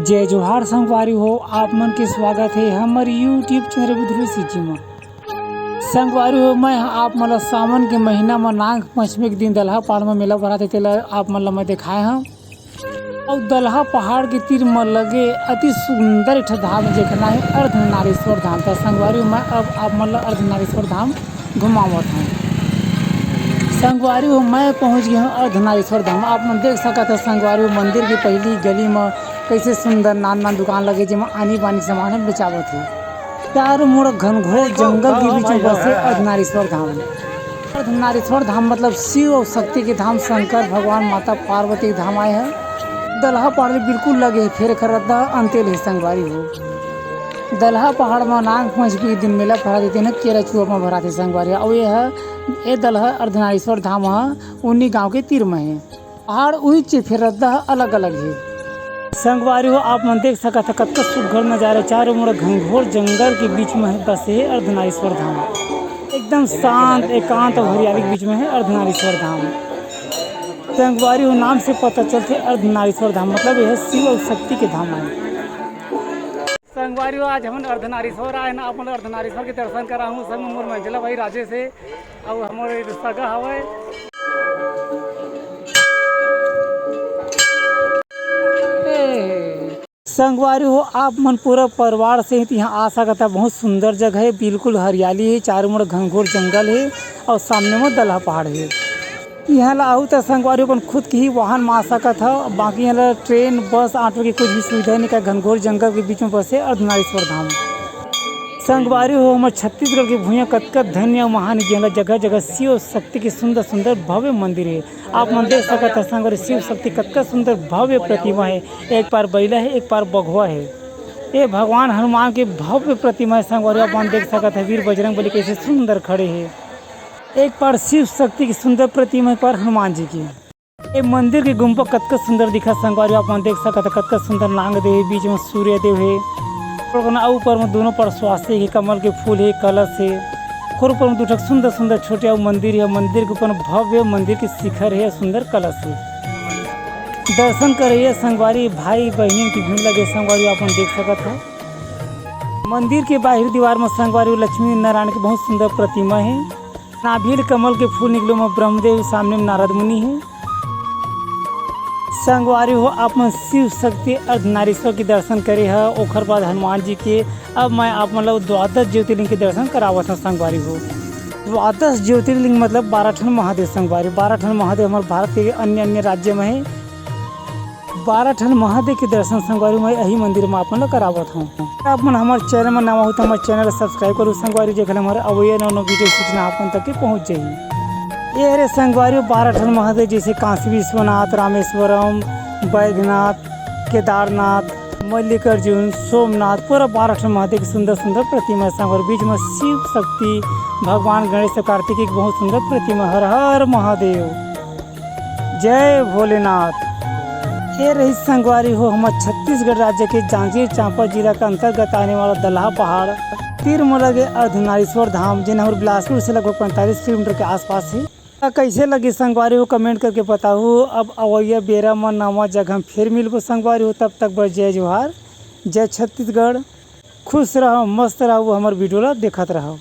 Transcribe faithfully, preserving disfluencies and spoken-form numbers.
जय जोहार संगवारी हो, आप मन के स्वागत हे हमर YouTube चैनल विद्रोही सिंह जी म। संगवारी हो, मैं ह आप मन ल सावन के महीना म नाग पंचमी के दिन दलहा पहाड़ म मेला भराथे, तेला आप मन ल मैं देखाए हंव। अउ दलहा पहाड़ के तीर म लगे अति सुंदर एक ठो धाम, जेकर नाम हे अर्धनारीश्वर धाम। त संगवारी हो, मैं अब आप मन ल अर्धनारीश्वर धाम घुमावत हंव। संगवारी हो, मैं पहुंच गे हंव अर्धनारीश्वर धाम। आप मन देख सकत हव संगवारी हो, मंदिर के पहिली गली म कइसे सुंदर नान नान दुकान लगे, जेमा आनी बानी के सामान ह बेचावत हे। चारों मुड़ा घनघोर जंगल के बीच म बसे अर्धनारीश्वर धाम। अर्धनारीश्वर धाम मतलब शिव अउ शक्ति के धाम, शंकर भगवान, माता पार्वती के धाम आय हे। दलहा पहाड़ ले बिल्कुल लगे हे, फेर एखर रद्दा अंते ले हे संगवारी हो। दलहा पहाड़ म नाग पंचमी के दिन मेला भराथे, तेन ह केरा चुवा म भराथे संगवारी हो। अउ ये ह, ये दलहा अर्धनारीश्वर धाम ह उन्नी गांव के तीर म हे। पहाड़ उहीच हे, फेर रद्दा ह अलग-अलग हे। संगवारी हो, आप मन देख सकत ह कतका सुघ्घर नजारा, चारों मुड़ा घनघोर जंगल के बीच म हे बसे हे अर्धनारीश्वर धाम। एकदम शांत, एकांत अउ हरियाली के बीच म हे अर्धनारीश्वर धाम। संगवारी हो, नाम से पता चलथे अर्धनारीश्वर धाम, मतलब ये ह शिव अउ शक्ति के धाम आय। संगवारी हो, आज हमन अर्धनारीश्वर आए हन, आप मन ल अर्धनारीश्वर के दर्शन कराहूं। संग म मोर मंझला भाई राजेश हे, अउ हमर सगा हवय। संगवारी हो, आप मन पूरा परिवार सहित इहां आ सकत ह। बहुत सुंदर जगह हे, बिल्कुल हरियाली हे, चारों मुड़ा घनघोर जंगल हे अउ सामने म दलहा पहाड़ हे। इहां ला आहू त संगवारी हो अपन खुद के ही वाहन म आ सकत हव, बाकी इहां ला ट्रेन, बस, ऑटो के कुछ भी सुविधा नइ हे, घनघोर जंगल के बीच म बसे अर्धनारीश्वर धाम। संगवारी हो, हमर छत्तीसगढ़ के भुइयां कतका धन्य अउ महान हे, जेन ला जगह-जगह शिव शक्ति के सुंदर-सुंदर भव्य मंदिर हे। आप मन देख सकत हव संगवारी, शिव शक्ति कतका सुंदर भव्य प्रतिमा हे, एक पार बइला हे, एक पार बघवा हे। ए भगवान हनुमान के भव्य प्रतिमा हे संगवारी, आप मन देख सकत हव वीर बजरंग बली कइसे सुंदर खड़े हे। एक पार शिव शक्ति के सुंदर प्रतिमा, एक पार हनुमान जी के। ए मंदिर के गुम्बद कतका सुंदर दिखत संगवारी, आप मन देख सकत हव कतका सुंदर नांग देव हे, बीच म सूर्य देव हे, अउ ऊपर म दूनों पार स्वास्तिक हे, कमल के फूल हे, कलश हे, ओकर ऊपर म दू ठक सुंदर सुंदर छोटे अउ मंदिर हे। मंदिर के ऊपर म भव्य मंदिर के शिखर हे, सुंदर कलश हे। दर्शन करइया संगवारी भाई बहिनी के भीड़ लगे संगवारी, आप मन देख सकत हव। मंदिर के बाहिर दीवार म संगवारी लक्ष्मी नारायण के बहुत सुंदर प्रतिमा हे। नाभि ले कमल के फूल निकले म ब्रह्मदेव, सामने म नारद मुनि हे। संगवारी हो, आप मन शिव शक्ति अर्धनारीश्वर के दर्शन करे हव, ओखर बाद हनुमान जी के। अब मैं आप मन ल द्वादश ज्योतिर्लिंग के दर्शन करावत हंव संगवारी हो। द्वादश ज्योतिर्लिंग मतलब बारह ठन महादेव संगवारी, बारह ठन महादेव हमर भारत के अन्य अन्य राज्य म हे। बारह ठन महादेव के दर्शन संगवारी मैं यही मंदिर म आप मन ल करावत हंव। आप मन हमर चैनल म नवा हो त हमर चैनल ल सब्सक्राइब करू संगवारी, जेखर ले हमर अवइया नवा नवा वीडियो सूचना आप मन तक के पहुंच जाही। ए हरे संगवारी, बारह ठन महादेव जैसे काशी विश्वनाथ, रामेश्वरम, बैद्यनाथ, केदारनाथ, मल्लिकार्जुन, सोमनाथ, पूरा बारह ठन महादेव के सुंदर सुंदर प्रतिमा हे संगवारी। बीच म शिव शक्ति, भगवान गणेश अउ कार्तिकेय के बहुत सुंदर प्रतिमा। हर हर महादेव। जय भोलेनाथ। ए रहिस संगवारी हो हमर छत्तीसगढ़ राज्य के जांजगीर चांपा जिला के अंतर्गत आने वाला दलहा पहाड़ तीर म लगे अर्धनारीश्वर धाम, जेन हमर बिलासपुर से लगभग पैंतालीस किलोमीटर के आसपास हे। त कइसे लगिस संगवारी हो, कमेंट करके बताहू। अब अवइया बेरा म नवा जगह म फेर मिलबो संगवारी हो, तब तक बर जय जोहार, जय छत्तीसगढ़। खुश रहव, मस्त रहव, हमर वीडियो ला देखत रहव।